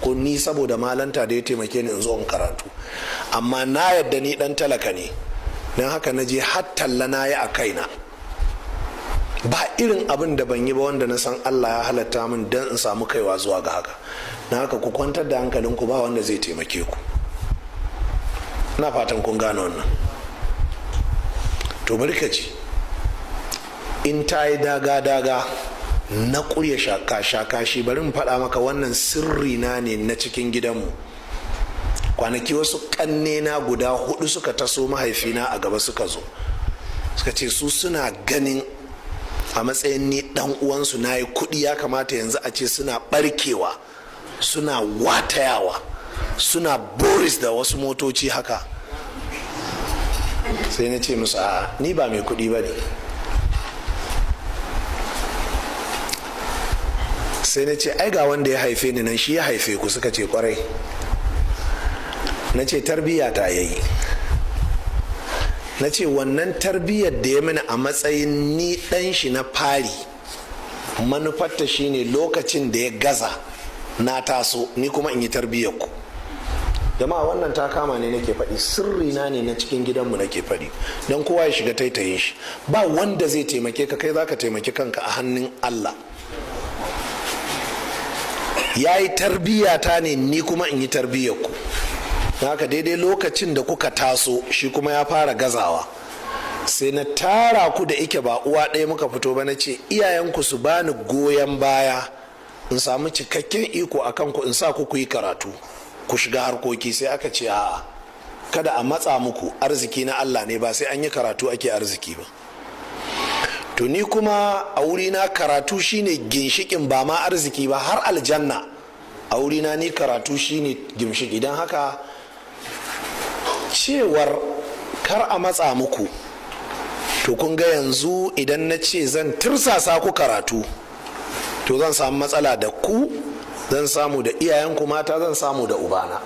Ko ni saboda malanta da ya taimake ni in zo in karatu. Amma na yadda ni dan talaka ne, don haka na je har talla na yi a kaina. Ba irin abin da ban yi ba wanda na san Allah ya halatta min don in samu kaiwa zuwa ga haka. Na haka ku kwantar da hankalinku, ba wanda zai taimake ku. Na fatan kun gane wannan. To bari ka ji, in ta yi daga-daga na ƙurya shaka-shaka shi, bari in faɗa maka wannan sirri na ne na cikin gidanmu. Kwanaki wasu ƙanne na guda 4 suka taso mahaifina a gaba, suka zo suka ce su suna ganin a matsayin ni dan uwansu na yi kuɗi, ya kamata yanzu a ce suna barkewa, suna watayawa, suna boris da wasu motoci haka. Sai na ce musu, a'a, ni ba mai kuɗi ba ne. Sai na ce ai ga wanda ya haife ni nan, shi ya haife ku. Suka ce kwarai. Na ce tarbiyya ta yayi. Na ce wannan tarbiyyar da ya mini a matsayin ni ɗan shi na fari, manufarta shine lokacin da ya gaza na taso ni kuma in yi tarbiyyar ku. Jama'a, wannan ta kama ne nake faɗi, sirri na ne na cikin gidanmu nake faɗi don kowa ya shiga taitayin shi. Ba wanda zai taimake ka, kai zaka taimaki kanka a hannun Allah. Ya yi tarbiyya ta ne, ni kuma in yi tarbiyyar ku. Haka daidai lokacin da kuka taso shi kuma ya fara gazawa, sai na tara ku da ike ba uwa ɗaya muka fito ba, na ce iyayenku su bani goyon baya in samu cikakken iko a kanku, in sa ku yi karatu, ku shiga harkoki. Sai aka ce a'a, kada a matsa muku, arziki na Allah ne, ba sai an yi karatu ake arziki ba. To ni kuma a wurina karatu shine ginshikin, ba ma arziki ba, har aljanna. A wurina ni karatu shine ginshiki. Don haka cewar kar a matsa muku, to kun ga yanzu idan na ce zan tirsasa ku karatu, to zan samu matsala da ku, zan samu da iyayenku mata, zan samu da ubana.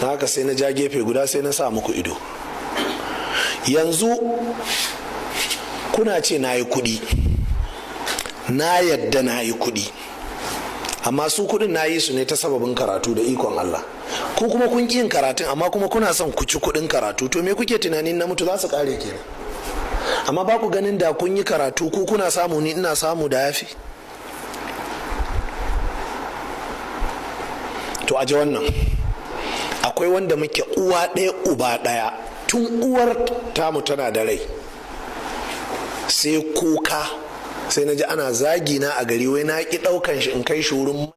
Na haka sai na ja gefe guda, sai na sa muku ido. Yanzu kuna ce na yi kuɗi, na yadda na yi kuɗi, amma su kuɗin na yi su ne ta sababin karatu da ikon Allah. Ko kuma kun ƙi yin karatun, amma kuma kuna son ku ci kuɗin karatu, to me kuke tunanin na mutu za su ƙare kenan? Amma ba ku ganin da kun yi karatu, ku kuna samu, ni ina samu, da yafi? To aje wannan. Akwai wanda muke uwa ɗaya uba ɗaya, tun uwar tamu tana da rai, sai kuka, sai na ji ana zagi na a gari, wai na ƙi ɗaukan shi in kai shi wurin